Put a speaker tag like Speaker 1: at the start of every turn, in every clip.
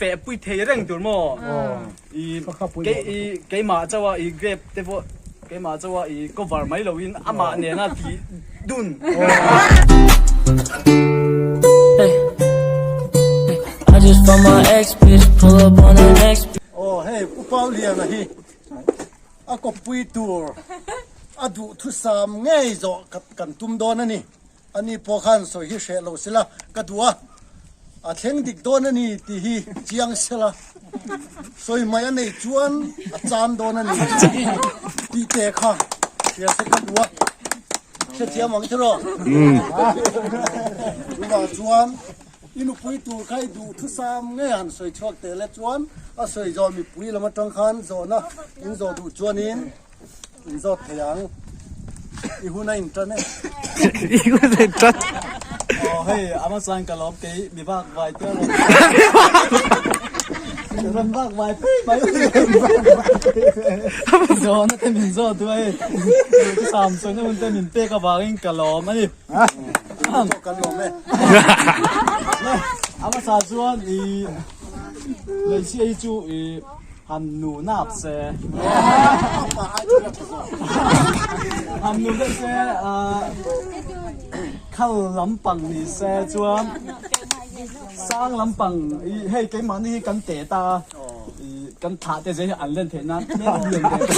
Speaker 1: feh pui thei reng tur maw i kei i keimah chauha i grape te pawh keimah chauha i cover mai loin amah nena tih dun.
Speaker 2: Aw hei Pu Pauliana hi a kawppui tur a duhthusam ngei zawh kan tum dawn a ni. Ani pawh khan sawi hi hreh lo sela ka duh a, a thleng dik dawn a ni tih hi chiang sela sawi mai a neih chuan a chan dawn a ni tih te kha hria se ka duh a, hrethiam ang tiraw? Chuvang chuan i nupui tur kha i duh thusam nge han sawi chhuak teh le chuan a sawi zawh mipui lam atang khan zawhna in zawh duh chuanin In zawt thei ang. I hun a intan e.
Speaker 1: I hun a intan. Aw hei ama chuan ka lawm kei mi vak vai te rawn. Rawn vak vai phei mai. Zawhna te min zawt duh a hei. Duhthusam sawina hun te min pek avangin ka lawm a ni.
Speaker 2: Kan lawm e.
Speaker 1: Ama sa chuan i hmeichhia hi chu i Han nu nap se. Han nu deuh se khal lampang ni se chuan sang lampang i hei keimahni hi kan teh ta a i kan thlah te zia hi an len theih nan tlem lian ve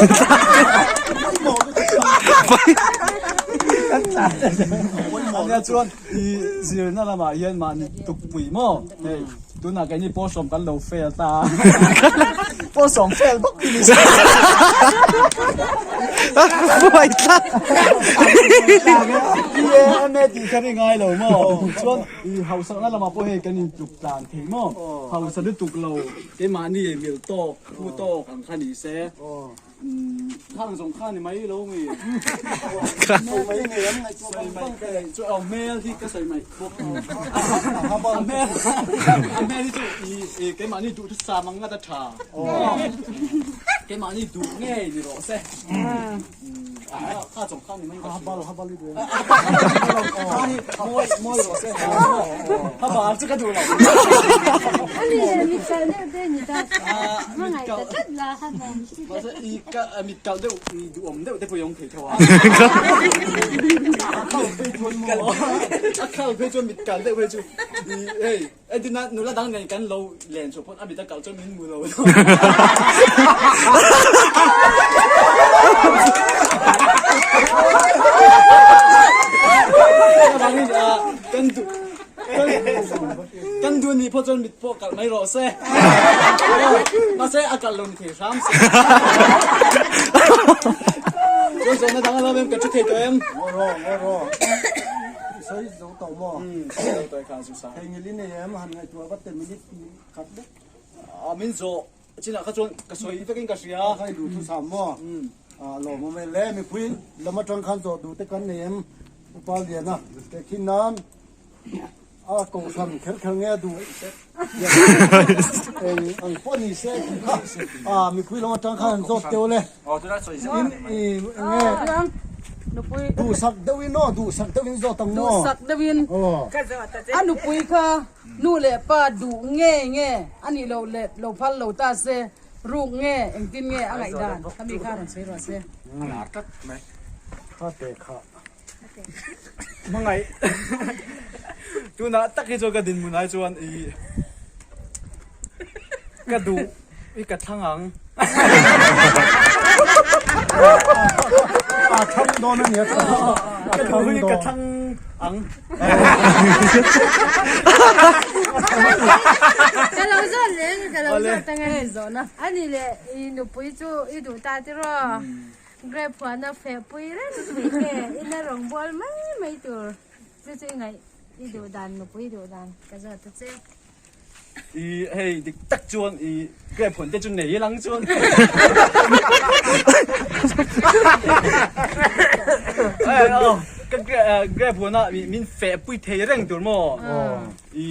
Speaker 1: ania chuan i zirna lamah hian mahni tukpui maw hei. Tunah keini pawlsawm kan lo fail ta a, pawlsawm fail bawk hi ni se.
Speaker 3: Buai tlat.
Speaker 1: PAMA tih kha ri ngai lo maw? Chuan i hausakna lamah pawh hei kan intluk tlan thei maw? Hausa lutuk lo, keimahni mil tawk, phu tawk ang kha ni se. Khang zawng kha ni mai lo nge.
Speaker 2: Sawi mai ngei an ngaihtuah bang bang te.
Speaker 1: Chu a hmel hi ka sawi mai bawk. A hmel a hmel hi chu i keimahni duh chu sam ang ngat a tha. Keimahni duh ngei ni rawh se. Kha zawng kha ni mai.
Speaker 2: Habal habal i duh em?
Speaker 1: Mawi mawi rawh se. Habal chu ka duh lo.
Speaker 4: Ani mit kal deuh te ni ta. Hmangaih ta tlat la habal.
Speaker 1: Mahse i ka mit kalh deuh i duhawm deuh te pawh i awm thei tho a. A khal phei chuan maw a khal phei chuan mit kalh deuh phei chu i hei entirna nula dang nen kan lo len chhuah pawn a mit a kalh chuan min hmu lo. Avangin kan duh Kan duh nih pawh chuan mit pawh kalh mai rawh se. Mahse a kalh lo ni thei hram se. Chuan zawhna dang a lo em ka thu thei tawh em?
Speaker 2: Ngaw rawh, ngaw rawh. I sawi zo tawh maw?
Speaker 1: Sawi zo tawh e kha zu sa.
Speaker 2: Theihnghilh i nei em? Han ngaihtuah vat teh minute khat lek.
Speaker 1: A min zawh chinah kha chuan ka sawi vekin ka hria.
Speaker 2: Ka i duh thusam maw? Lawmawm e le mipui lam atang khan zawh duh te kan nei em? Upa Liana tehkhin nan. A kohhran kher kher nge a duh eng ang pawh ni se tih kha a mipui lam atang khan an zawt teuh le in i enge duhsak deuhin aw duhsak deuhin zawt ang maw
Speaker 5: duhsak deuhin a nupui kha nu leh pa duh nge nge a nih loh leh lo phal lo ta se ruk nge engtin nge a ngaihdan khami kha rawn sawi rawh se.
Speaker 2: Kha te kha.
Speaker 1: Hmangaih tunah tak hi chuan ka dinhmun ai chuan i ka duh i ka thlang ang.
Speaker 2: A thlang dawn a nia
Speaker 1: ka duh hi ka thlang ang.
Speaker 4: Ka lo zawt leh ka lo zawt ang e. Ani leh i nupui chu i duh ta tiraw? Grape huana feh pui reng thei nge ina rawn bual mai mai tur chu chu i ngaih i duh dan nupui duh dan ka zawt ta che.
Speaker 1: I hei dik tak chuan i grape huan te chu nei lang chuan ka grape huana min feh pui thei reng tur maw i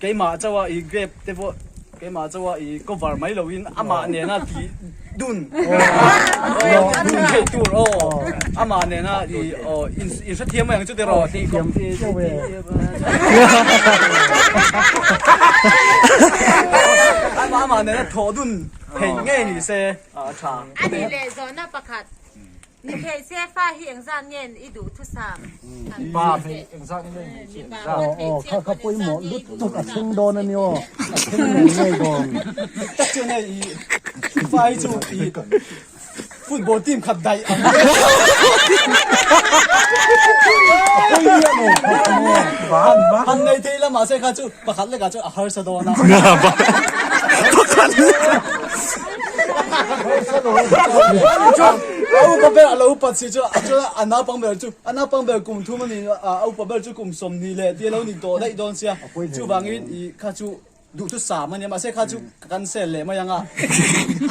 Speaker 1: keimah chauha i grape te pawh Keimah chawa i cover mai loin amah nena ti dun dun theih tur aw amah nena i aw in hrethiam mai ang chu tiraw ti Amah nena thawh dun theih ngei ni se a tha.
Speaker 6: A nih leh zawhna pakhat, ni theih se fa hi engzat nge i duh thusam?
Speaker 7: Mipa hmei engzat nge hmeichhia engzat?
Speaker 2: Aw aw kha kha pawimawh lutuk a thleng dawn a ni aw, a thleng ngei ngei dawn.
Speaker 1: Dik tak chuan hei i fa hi chu i football team khat daih ang. Han nei thei la mahse kha chu pakhat lekah chuan a harsa dawn a. A upa ber a lo upat si chu a chuan a naupang ber chu a naupang ber kum thum a ni a upa ber chu kum 20 leh tih a lo ni tawh daih dawn sia chuvangin ih kha chu Duhtu sam a nia mahse kha chu ka cancel leh mai ang a,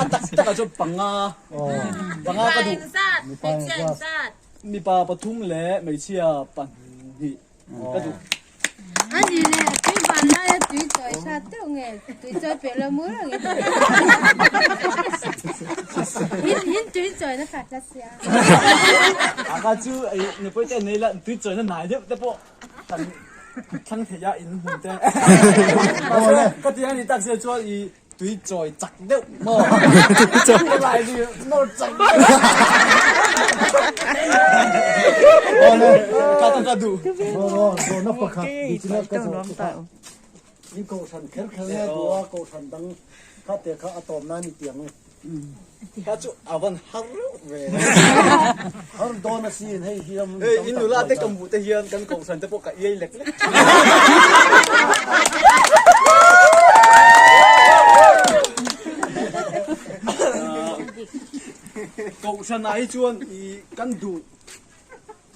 Speaker 1: a tak tak ah chuan panga panga ka duh. Mipa pathum leh hmeichhia pahnih ka duh.
Speaker 4: A ni le, tui van laia tui chawi hrat deuh nge tui chawi peh lo mur ang in in tui chawi na khat la sia.
Speaker 1: A kha chu nupui te nei la tui chawi na hnai deuh te pawh Kan thlang thei a in hmun te. Mahse ka ti a ni tak sia chuan i tui chawi chak deuh maw. Ka lai ni nawr chak deuh. Ka ta ka duh.
Speaker 2: Zawhna pakhat nichina ka zawh chu kha in kohhran kher kher nge duh a kohhran dang kha te kha a tawp nan i tiang e.
Speaker 1: Ka chu a van har reuh ve.
Speaker 2: Har dawn asin hei hi ram
Speaker 1: Hei in nula te ka hmuh te hian kan kohhran te pawh ka iai lek lek. Kohhran ah hi chuan i kan duh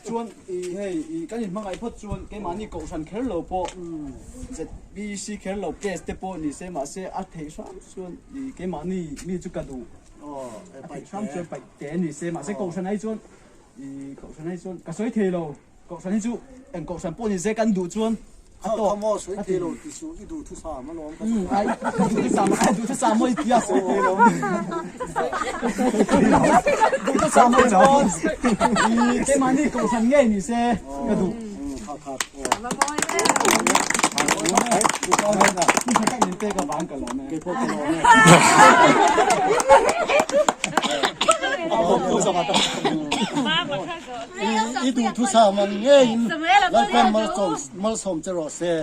Speaker 1: Chuan i hei i kan inhmangaih phawt chuan keimahni kohhran kher lo pawh ZBC kher lo case te pawh ni se mahse a theih hram chuan i keimahni mi chu ka duh a theih hram chuan paih te ni se mahse kohhran ai chuan i kohhran ai chuan ka sawi thei lo kohhran hi chu eng kohhran pawh ni se kan duh chuan
Speaker 2: A tawk. Kha maw sawi thei lo ti suh i duh thusam alawm ka sawi.
Speaker 1: Ai duh thusam ai duh thusam maw i tia sawi thei lo. Duh thusam maw chuan i keimahni kohhran ngei ni se ka duh.
Speaker 2: Kha kha.
Speaker 1: Ni tak min pek avang ka lawm e.
Speaker 2: Keipawh ka lawm e. I duh thusam ang ngeiin Lalpan malsawm che rawh se.